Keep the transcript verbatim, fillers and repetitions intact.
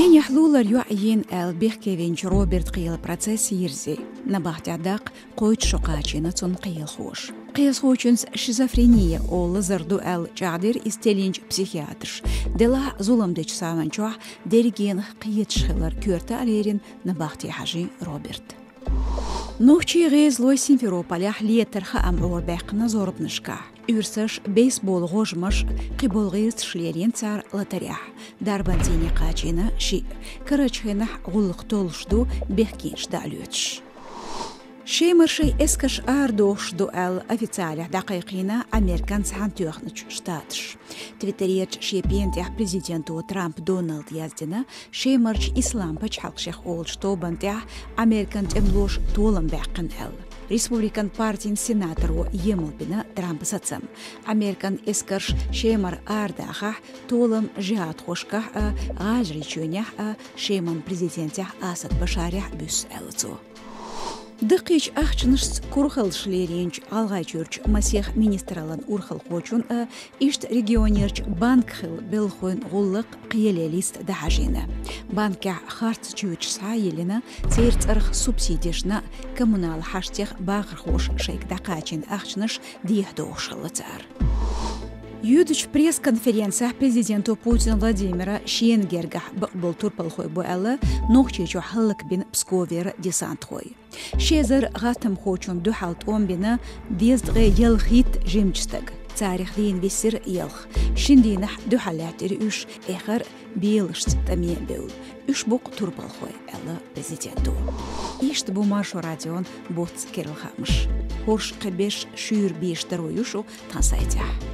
Инехь лулар йоӀ йина аьлла бехке винчу Роберта кхелан процесс йирзи. Набахтехь даккха кхойтта шо кхачийна цуьнан кхелахоша. Кхелахочуьнца шизофрени олу лазар ду аьлла чӀагӀдира иза теллинчу психиатраша. Делахь а зулам дечу саман чохь дерригенах кхеташ хилар коьрта а лерина набахте хьажийна Роберт. Нохчийн гӀезалой Симферополехь летара хаам Ӏорабаьккхина зорбанашкахь. Уьрсаша бейсбол гӀожамаш, кхиболу гӀирсаш лелийна цара латарехь. Дарбан цӀийне кхачийна шиъ. Карарчу хенахь гӀуллакх толлуш ду бехкенаш дӀа а лоьцуш. Шемара шайн эскарш арадохуш ду аьлла официалехь дӀакхайкхийна Американ Цхьаьнатоьхначу Штаташа. Твиттерерчу шен пена тӀехь президенто Трамп Доналда яздина, Шемарчу Ислам пачхьалкхашех олучу тобанна тӀехь Американ тӀемалоша толам баьккхина аьлла. Республикан партин сенаторо емал бина Трампа сацам. Американ эскарш Шемара арадахахь, толам жихӀадхошкахь а, ГӀажарийчоьнехь а, Шеман президентехь Асад Башарехь а буьсу аьлла цо. Даккхийчу ахчанашца курхаллаш лелийначу ГӀалгӀайчуьрчу масех министраллан урхалхочун а, иштта регионерчу банках хилла белхалойн гӀуллакх кхеле листа дӀахьажийна. Банкехь харц чуьйраш схьа а йиллина, церан цӀарах субсидешна а, коммунал хьаштех бахархоша шайга дӀакхачийна ахчанаш дехьадохуш хилла цара. Йоьдучу пресс-конференцехь президенто Путин Владимира шена гергахь бакъболу турпалхой бу аьлла, Нохчийчохь хӀаллакбина Псковера десантхой. Ши эзар гӀаттамхочунна дуьхьал тӀом бина дезткъе ялхитта жимачу стага. Царах дийна висира ялх. Шина дийнахь дуьхьал лаьттира уьш, эххар а белашца тӀаме а бевлла. Уьш бу-кх турпалхой, аьлла президенто. Иштта бу Маршо радион боццу керла хаамаш. ХӀорш кхин беш шуьйра беш даро ю шу тхан сайтехь.